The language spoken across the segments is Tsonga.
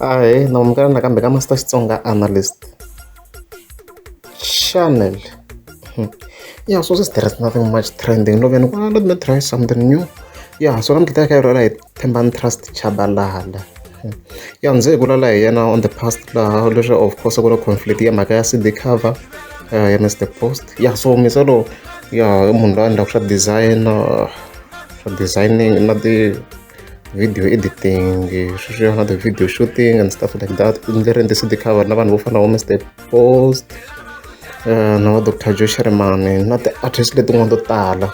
Ahee, na amukela nakambe ka Master Xitsonga Analyst Channel. Yeah, so since there is nothing much trending, no ni let me try something new. Yeah, so namuntlha ta kha hi rhwala hi Thembani Trust Chabalala. Ya ndzi hi vulavula hi yena on the past laha leswi of course ku na conflict ya mhaka ya CD cover ya Mr Post. Yeah, so misalo ya i munhu loyi a endlaka swa design swa designing na ti video editing sweswiya na ti-video shooting and stuff like that. I ndlerini ti-CD cover na vanhu vo fana na vo Mr Post na va Doctor Joe Shirimani na ti-artist letin'wana to tala.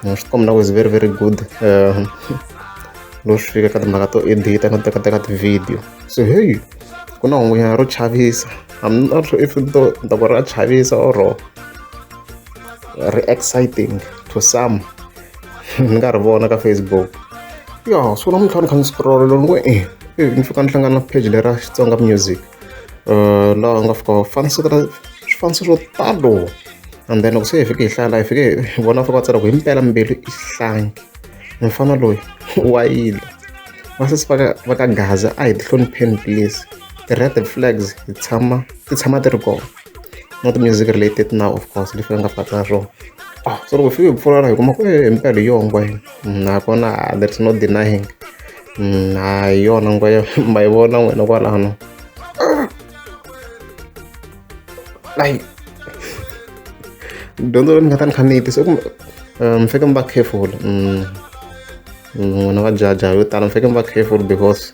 Swi komba na ku is very very good loko swi fika ka timhaka to edit-a na tekateka ti-video. So hey ku na hungunyana ro chavisa, I'm not sure if ni to ni ta ku ra chavisa or ri exciting to some ni nga ri vona ka Facebook. Ya so namuntlha ni kha ni scroll ni ku e ni fika ni hlangana na page lera Xitsonga Music laha nga fika va fanisela swifaniso swo talo and then loko se hi fike hi hlaya laha hi fike hi vona fika va tsala ku himpela mbilu i xihlangi mufana loyi wa yila vasesi va ka va ka Gaza a hi ti hlonipheni please ti-red flags hi tshama ti tshama ti ri kona not music related now of course leswi va nga fika tsala swona. Ah so loko hi fike hi pfula la hi kuma ku e himpela hi yona ngwaye nakona there is no denying a hi yona ngwaye ma yi vona n'wina kwalano like dyondzo leyi ni nga ta ni kha ni yi tisa i ku mi fanekele mi va careful n'wina va jaja yo tala mi fanekele mi va careful because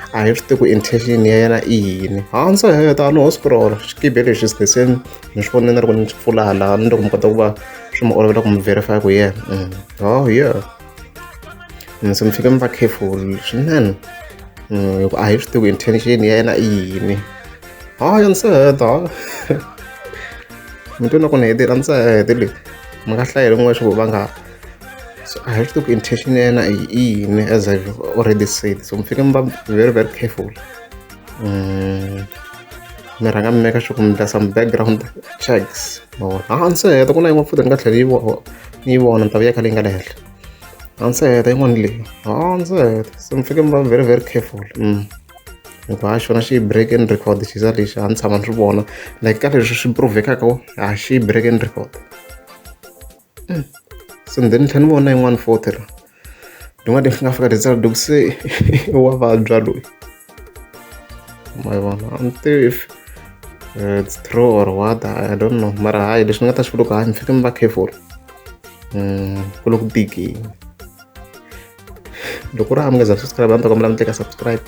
a hi swi tivi ku intention ya yena i yini. Ha ndzi heta no ho scroll xikibi lexi is the same ni swi vonile na loko ni xi pfula hala ni loko mi kota ku va swi mi olovela ku mi verify ku yena oh yeah se mi fike mi va careful swinene hi ku a hi swi tivi ku intention ya yena i yini. Hayi a ndzi se heta mi twe na ku ni hetile a ndzi se heta leyi mi nga hlayeli n'wexe ku va nga so a hi swi tivi ku intention ya yena i yini as I've already said so mi fike mi va very very careful mi rhanga mi make sure ku mi endla some background checks ma vona. A ndzi se heta ku na yin'wana futhi ni nga tlhela ni yi ni yi vona ni ta vuya ka leyi nga le henhla a ndzi se heta yin'wana leyi a ndzi se heta se mi fike mi va very very careful hikuva ha xona xi break and record xiza lexi a ni tshama ni swi vona like ka leswi swi prove-kaka ha xi break and record. So then ni tlhela ni vona yin'wana futhi la tin'wana ti nga fika ti tsala loko se wa vabya loyi ma yi vona a ni tivi if it's true or what I don't know mara hayi leswi ni nga ta swi vula ku hayi mi fanekele mi va careful ku le ku tikeni loko ku ri a mi nga za subscribe a ni ta kombela mi tlika subscribe.